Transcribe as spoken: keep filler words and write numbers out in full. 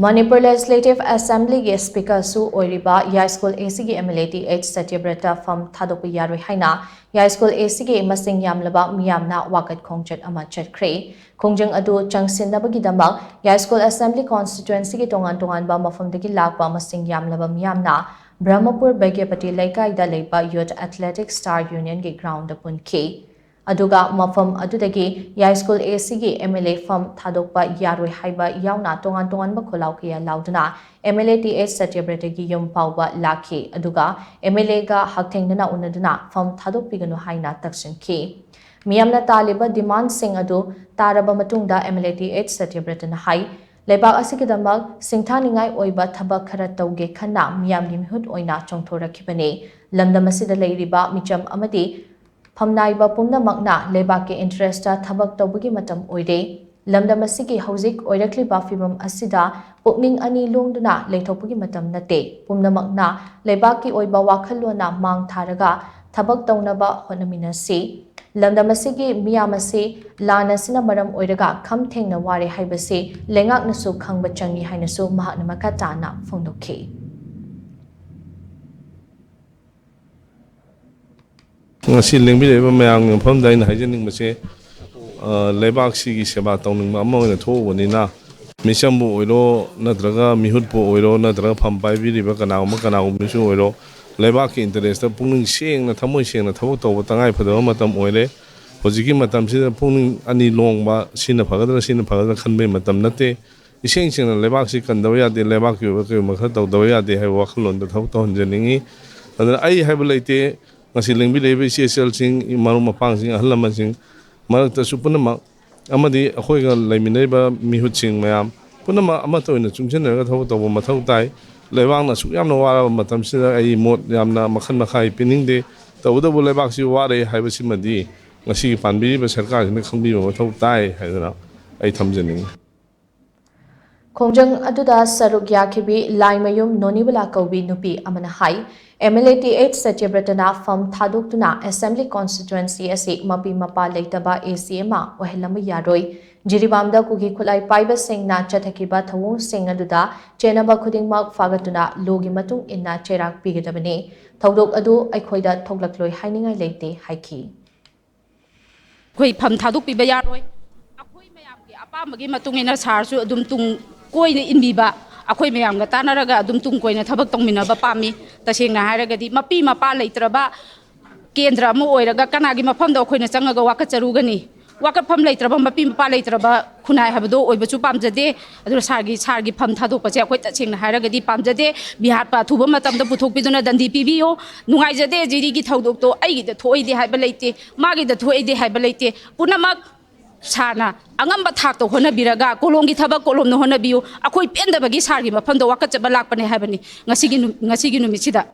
Manipur legislative ꯑꯦꯁꯦꯝꯕ꯭ꯂꯤꯒꯤ ꯁ꯭ꯄꯤꯀꯔꯁꯨ ꯑꯣꯏꯔꯤꯕ ꯌꯥꯏꯁ꯭ꯀꯨꯜ ꯑꯦꯁꯤꯒꯤ M L A T H Satyabrata ꯐꯝ ꯊꯥꯗꯣꯛꯄ ꯌꯥꯔꯣꯏ ꯍꯥꯏꯅ ꯌꯥꯏꯁ꯭ꯀꯨꯜ ꯑꯦꯁꯤꯒꯤ ꯃꯁꯤꯡ ꯌꯥꯝꯂꯕ ꯃꯤꯌꯥꯝꯅ ꯋꯥꯀꯠ ꯈꯣꯡꯆꯠ ꯑꯃ ꯆꯠꯈ꯭ꯔꯦ꯫ ꯈꯣꯡꯖꯪ ꯑꯗꯨ ꯆꯪꯁꯤꯟꯅꯕꯒꯤꯗꯃꯛ ꯌꯥꯏꯁ꯭ꯀꯨꯜ ꯑꯦꯁꯦꯝꯕ꯭ꯂꯤ ꯀꯣꯟꯁꯇꯤꯇ꯭ꯋꯦꯟꯁꯤꯒꯤ ꯇꯣꯉꯥꯟ ꯇꯣꯉꯥꯟꯕ ꯃꯐꯝꯗꯒꯤ ꯂꯥꯛꯄ ꯃꯁꯤꯡ ꯌꯥꯝꯂꯕ ꯃꯤꯌꯥꯝꯅ ꯕ꯭ꯔꯍꯃꯄꯨꯔ ꯕꯩꯒ꯭ꯌꯄꯇꯤ ꯂꯩꯀꯥꯏꯗ ꯂꯩꯕ ꯌꯨꯊ ꯑꯦꯊꯂꯦꯇꯤꯛ ꯁ꯭ꯇꯥꯔ ꯌꯨꯅꯤꯌꯟꯒꯤ ꯒ꯭ꯔꯥꯎꯟꯗ ꯄꯨꯟꯈꯤ꯫ ꯑꯗꯨꯒ ꯃꯐꯝ ꯑꯗꯨꯗꯒꯤ ꯌꯥꯏꯁ꯭ꯀꯨꯜ ꯑꯦꯁꯤꯒꯤ ꯑꯦꯝ ꯑꯦꯜ ꯑꯦ ꯐꯝ ꯊꯥꯗꯣꯛꯄ ꯌꯥꯔꯣꯏ ꯍꯥꯏꯕ ꯌꯥꯎꯅ ꯇꯣꯉꯥꯟ ꯇꯣꯉꯥꯟꯕ ꯈꯣꯜꯂꯥꯎ ꯀꯌꯥ ꯂꯥꯎꯗꯨꯅ M L A T H ꯁꯇ꯭ꯌꯕ꯭ꯔꯇꯒꯤ ꯌꯨꯝ ꯐꯥꯎꯕ ꯂꯥꯛꯈꯤ꯫ ꯑꯗꯨꯒ ꯑꯦꯝ ꯑꯦꯜ ꯑꯦꯒ ꯍꯛꯊꯦꯡꯅꯅ ꯎꯅꯗꯨꯅ ꯐꯝ ꯊꯥꯗꯣꯛꯄꯤꯒꯅꯨ ꯍꯥꯏꯅ ꯇꯛꯁꯤꯟꯈꯤ꯫ ꯃꯤꯌꯥꯝꯅ ꯇꯥꯜꯂꯤꯕ ꯗꯤꯃꯥꯟꯁꯤꯡ ꯑꯗꯨ ꯇꯥꯔꯕ ꯃꯇꯨꯡꯗ M L A T H ꯁꯇ꯭ꯌꯕ꯭ꯔꯇꯅ ꯍꯥꯏ, ꯂꯩꯕꯥꯛ ꯑꯁꯤꯒꯤꯗꯃꯛ ꯁꯤꯡꯊꯥꯅꯤꯡꯉꯥꯏ ꯑꯣꯏꯕ ꯊꯕꯛ ꯈꯔ ꯇꯧꯒꯦ ꯈꯟꯅ ꯃꯤꯌꯥꯝꯒꯤ ꯃꯤꯍꯨꯠ ꯑꯣꯏꯅ ꯆꯣꯡꯊꯣꯔꯛꯈꯤꯕꯅꯤ꯫ ꯂꯝꯗꯝ ꯑꯁꯤꯗ ꯂꯩꯔꯤꯕ ꯃꯤꯆꯝ ꯑꯃꯗꯤ ꯐꯝꯅꯥꯏꯕ ꯄꯨꯝꯅꯃꯛꯅ ꯂꯩꯕꯥꯛꯀꯤ ꯏꯟꯇꯔꯦꯁꯇ ꯊꯕꯛ ꯇꯧꯕꯒꯤ ꯃꯇꯝ ꯑꯣꯏꯔꯦ꯫ ꯂꯝꯗꯝ ꯑꯁꯤꯒꯤ ꯍꯧꯖꯤꯛ ꯑꯣꯏꯔꯛꯂꯤꯕ ꯐꯤꯚꯝ ꯑꯁꯤꯗ ꯄꯨꯛꯅꯤꯡ ꯑꯅꯤ ꯂꯣꯡꯗꯨꯅ ꯂꯩꯊꯣꯛꯄꯒꯤ ꯃꯇꯝ ꯅꯠꯇꯦ꯫ ꯄꯨꯝꯅꯃꯛꯅ ꯂꯩꯕꯥꯛꯀꯤ ꯑꯣꯏꯕ ꯋꯥꯈꯜꯂꯣꯟꯅ ꯃꯥꯡ ꯊꯥꯔꯒ ꯊꯕꯛ ꯇꯧꯅꯕ ꯍꯣꯠꯅꯃꯤꯟꯅꯁꯤ꯫ ꯂꯝꯗꯝ ꯑꯁꯤꯒꯤ ꯃꯤꯌꯥꯝ ꯑꯁꯤ ꯂꯥꯟ ꯑꯁꯤꯅ ꯃꯔꯝ ꯑꯣꯏꯔꯒ ꯈꯝ ꯊꯦꯡꯅ ꯋꯥꯔꯦ ꯍꯥꯏꯕꯁꯤ ꯂꯩꯉꯥꯛꯅꯁꯨ ꯈꯪꯕ ꯆꯪꯏ ꯍꯥꯏꯅꯁꯨ ꯃꯍꯥꯛꯅ ꯃꯈꯥ ꯇꯥꯅ ꯐꯣꯡꯗꯣꯛꯈꯤ꯫ ꯉꯁꯤ ꯂꯦꯡꯕꯤꯔꯛꯏꯕ ꯃꯌꯥꯝꯒꯤ ꯃꯐꯝꯗ ꯑꯩꯅ ꯍꯥꯏꯖꯅꯤꯡꯕꯁꯦ, ꯑ, ꯂꯩꯕꯥꯛꯁꯤꯒꯤ ꯁꯦꯕꯥ ꯇꯧꯅꯤꯡꯕ ꯑꯃ ꯑꯣꯏꯅ ꯊꯣꯛꯎꯕꯅꯤꯅ, ꯃꯤꯆꯝꯕꯨ ꯑꯣꯏꯔꯣ, ꯅꯠꯇ꯭ꯔꯒ ꯃꯤꯍꯨꯠꯄꯨ ꯑꯣꯏꯔꯣ, ꯅꯠꯇ꯭ꯔꯒ ꯐꯝ ꯄꯥꯏꯕꯤꯔꯤꯕ ꯀꯅꯥꯒꯨꯝꯕ ꯀꯅꯥꯒꯨꯝꯕꯁꯨ ꯑꯣꯏꯔꯣ, ꯂꯩꯕꯥꯛꯀꯤ ꯏꯟꯇꯔꯦꯁꯇ ꯄꯨꯛꯅꯤꯡ ꯁꯦꯡꯅ, ꯊꯃꯣꯏ ꯁꯦꯡꯅ ꯊꯕꯛ ꯇꯧꯕ ꯇꯉꯥꯏ ꯐꯗꯕ ꯃꯇꯝ ꯑꯣꯏꯔꯦ꯫ ꯍꯧꯖꯤꯛꯀꯤ ꯃꯇꯝꯁꯤꯗ ꯄꯨꯛꯅꯤꯡ ꯑꯅꯤ ꯂꯣꯡꯕ, ꯁꯤꯅ ꯐꯒꯗ꯭ꯔꯥ, ꯁꯤꯅ ꯐꯒꯗ꯭ꯔꯥ ꯈꯟꯕꯒꯤ ꯃꯇꯝ ꯅꯠꯇꯦ꯫ ꯏꯁꯦꯡ ꯁꯦꯡꯅ ꯂꯩꯕꯥꯛꯁꯤ ꯀꯟꯗꯕ ꯌꯥꯗꯦ, ꯂꯩꯕꯥꯛꯀꯤ ꯑꯣꯏꯕ ꯀꯩꯒꯨꯝꯕ ꯈꯔ ꯇꯧꯗꯕ ꯌꯥꯗꯦ ꯍꯥꯏꯕ ꯋꯥꯈꯜꯂꯣꯟꯗ ꯊꯕꯛ ꯇꯧꯍꯟꯖꯅꯤꯡꯉꯤ꯫ ꯑꯗꯨꯅ ꯑꯩ ꯍꯥꯏꯕ ꯂꯩꯇꯦ, ꯉꯁꯤ ꯂꯦꯡꯕꯤꯔꯛꯏꯕ ꯏꯆꯦ ꯏꯆꯜꯁꯤꯡ, ꯃꯔꯨꯞ ꯃꯄꯥꯡꯁꯤꯡ, ꯑꯍꯜ ꯂꯃꯟꯁꯤꯡ ꯃꯔꯛꯇꯁꯨ ꯄꯨꯝꯅꯃꯛ, ꯑꯃꯗꯤ ꯑꯩꯈꯣꯏꯒ ꯂꯩꯃꯤꯟꯅꯔꯤꯕ ꯃꯤꯍꯨꯠꯁꯤꯡ ꯃꯌꯥꯝ ꯄꯨꯝꯅꯃꯛ ꯑꯃꯠꯇ ꯑꯣꯏꯅ ꯆꯨꯡꯁꯤꯟꯅꯔꯒ ꯊꯕꯛ ꯇꯧꯕ ꯃꯊꯧ ꯇꯥꯏ꯫ ꯂꯩꯕꯥꯛꯅ ꯑꯁꯨꯛ ꯌꯥꯝꯅ ꯋꯥꯔꯕ ꯃꯇꯝꯁꯤꯗ ꯑꯩ ꯃꯣꯠ ꯌꯥꯝꯅ ꯃꯈꯜ ꯃꯈꯥ ꯄꯤꯅꯤꯡꯗꯦ꯫ ꯇꯧꯕꯇꯕꯨ ꯂꯩꯕꯥꯛꯁꯤ ꯋꯥꯔꯦ ꯍꯥꯏꯕꯁꯤꯃꯗꯤ ꯉꯁꯤꯒꯤ ꯄꯥꯟꯕꯤꯔꯤꯕ ꯁꯔꯀꯥꯔꯁꯤꯅ ꯈꯪꯕꯤꯕ ꯃꯊꯧ ꯇꯥꯏ ꯍꯥꯏꯗꯅ ꯑꯩ ꯊꯝꯖꯅꯤꯡꯉꯤ꯫ ꯈꯣꯡꯖꯪ ꯑꯗꯨꯗ ꯁꯔꯨꯛ ꯌꯥꯈꯤꯕꯤ ꯂꯥꯏꯃꯌꯨꯝ ꯅꯣꯅꯤꯕꯂꯥ ꯀꯧꯕꯤ ꯅꯨꯄꯤ ꯑꯃꯅ ꯍꯥꯏ, MLA th ꯁꯇ꯭ꯌꯕ꯭ꯔꯇꯅ ꯐꯝ ꯊꯥꯗꯣꯛꯇꯨꯅ Assembly Constituency ꯑꯁꯤ ꯃꯄꯤ ꯃꯄꯥ ꯂꯩꯇꯕ AC ꯑꯃ ꯑꯣꯏꯍꯜꯂꯝꯕ ꯌꯥꯔꯣꯏ꯫ ꯖꯤꯔꯤꯕꯥꯝꯗ ꯀꯨꯀꯤ ꯈꯨꯠꯂꯥꯏ ꯄꯥꯏꯕꯁꯤꯡꯅ ꯆꯠꯊꯈꯤꯕ ꯊꯧꯑꯣꯡꯁꯤꯡ ꯑꯗꯨꯗ ꯆꯦꯟꯅꯕ ꯈꯨꯗꯤꯡꯃꯛ ꯐꯥꯒꯠꯇꯨꯅ ꯂꯣꯒꯤ ꯃꯇꯨꯡ ꯏꯟꯅ ꯆꯩꯔꯥꯛ ꯄꯤꯒꯗꯕꯅꯤ꯫ ꯊꯧꯗꯣꯛ ꯑꯗꯨ ꯑꯩꯈꯣꯏꯗ ꯊꯣꯛꯂꯛꯂꯣꯏ ꯍꯥꯏꯅꯤꯡꯉꯥꯏ ꯂꯩꯇꯦ ꯍꯥꯏꯈꯤ꯫ ꯑꯩꯈꯣꯏ ꯐꯝ ꯊꯥꯗꯣꯛꯄꯤꯕ ꯌꯥꯔꯣꯏ꯫ ꯑꯩꯈꯣꯏ ꯃꯌꯥꯝꯒꯤ ꯑꯄꯥꯝꯕꯒꯤ ꯃꯇꯨꯡ ꯏꯟꯅ ꯁꯥꯔꯁꯨ ꯑꯗꯨꯝ ꯇꯨꯡ ꯀꯣꯏꯅ ꯏꯟꯕꯤꯕ, ꯑꯩꯈꯣꯏ ꯃꯌꯥꯝꯒ ꯇꯥꯟꯅꯔꯒ ꯑꯗꯨꯝ ꯇꯨꯡ ꯀꯣꯏꯅ ꯊꯕꯛ ꯇꯧꯃꯤꯟꯅꯕ ꯄꯥꯝꯃꯤ꯫ ꯇꯁꯦꯡꯅ ꯍꯥꯏꯔꯒꯗꯤ ꯃꯄꯤ ꯃꯄꯥ ꯂꯩꯇ꯭ꯔꯕ ꯀꯦꯟꯗ꯭ꯔ ꯑꯃ ꯑꯣꯏꯔꯒ ꯀꯅꯥꯒꯤ ꯃꯐꯝꯗ ꯑꯩꯈꯣꯏꯅ ꯆꯪꯉꯒ ꯋꯥꯀꯠꯆꯔꯨꯒꯅꯤ? ꯋꯥꯀꯠꯐꯝ ꯂꯩꯇ꯭ꯔꯕ, ꯃꯄꯤ ꯃꯄꯥ ꯂꯩꯇ꯭ꯔꯕ ꯈꯨꯟꯅꯥꯏ ꯍꯥꯏꯕꯗꯣ ꯑꯣꯏꯕꯁꯨ ꯄꯥꯝꯖꯗꯦ꯫ ꯑꯗꯨꯅ ꯁꯥꯔꯒꯤ, ꯁꯥꯔꯒꯤ ꯐꯝ ꯊꯥꯗꯣꯛꯄꯁꯦ ꯑꯩꯈꯣꯏ ꯇꯁꯦꯡꯅ ꯍꯥꯏꯔꯒꯗꯤ ꯄꯥꯝꯖꯗꯦ꯫ ꯚꯤꯍꯥꯔ ꯑꯊꯨꯕ ꯃꯇꯝꯗ ꯄꯨꯊꯣꯛꯄꯤꯗꯨꯅ ꯗꯟꯗꯤ ꯄꯤꯕꯤꯌꯨ꯫ ꯅꯨꯡꯉꯥꯏꯖꯗꯦ, ꯖꯤꯔꯤꯒꯤ ꯊꯧꯗꯣꯛꯇꯣ ꯑꯩꯒꯤꯗ ꯊꯣꯛꯏꯗꯤ ꯍꯥꯏꯕ ꯂꯩꯇꯦ, ꯃꯥꯒꯤꯗ ꯊꯣꯛꯏꯗꯤ ꯍꯥꯏꯕ ꯂꯩꯇꯦ꯫ ꯄꯨꯝꯅꯃꯛ ꯁꯥꯔꯅ ꯑꯉꯝꯕ ꯊꯥꯛꯇ ꯍꯣꯠꯅꯕꯤꯔꯒ ꯀꯣꯂꯣꯝꯒꯤ ꯊꯕꯛ ꯀꯣꯂꯣꯝꯅ ꯍꯣꯠꯅꯕꯤꯌꯨ꯫ ꯑꯩꯈꯣꯏ ꯄꯦꯟꯗꯕꯒꯤ ꯁꯥꯔꯒꯤ ꯃꯐꯝꯗ ꯋꯥꯀꯠꯆꯕ ꯂꯥꯛꯄꯅꯦ ꯍꯥꯏꯕꯅꯤ ꯉꯁꯤꯒꯤ ꯅꯨ-, ꯉꯁꯤꯒꯤ ꯅꯨꯃꯤꯠꯁꯤꯗ꯫